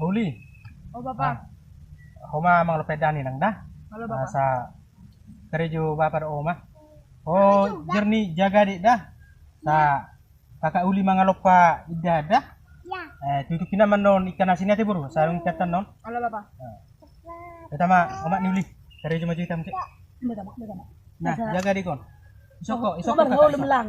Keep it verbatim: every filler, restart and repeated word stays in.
Uli. Oh, Bapa. Ho ma mangalop pedani nang da. Halo, Bapa. Sa karejo Bapa do ho ma. Oh, jernih jaga dek da. Sa kakak Uli mangalop pa inda da. Eh, tutuki na manon ikan asin ate boru. Sa dung ikan tanon. Halo, Bapa. Pertama, omak ni Uli. Karejo maju hitam ke. Nah, jaga dek on. Isok ko, isok ko. Lang.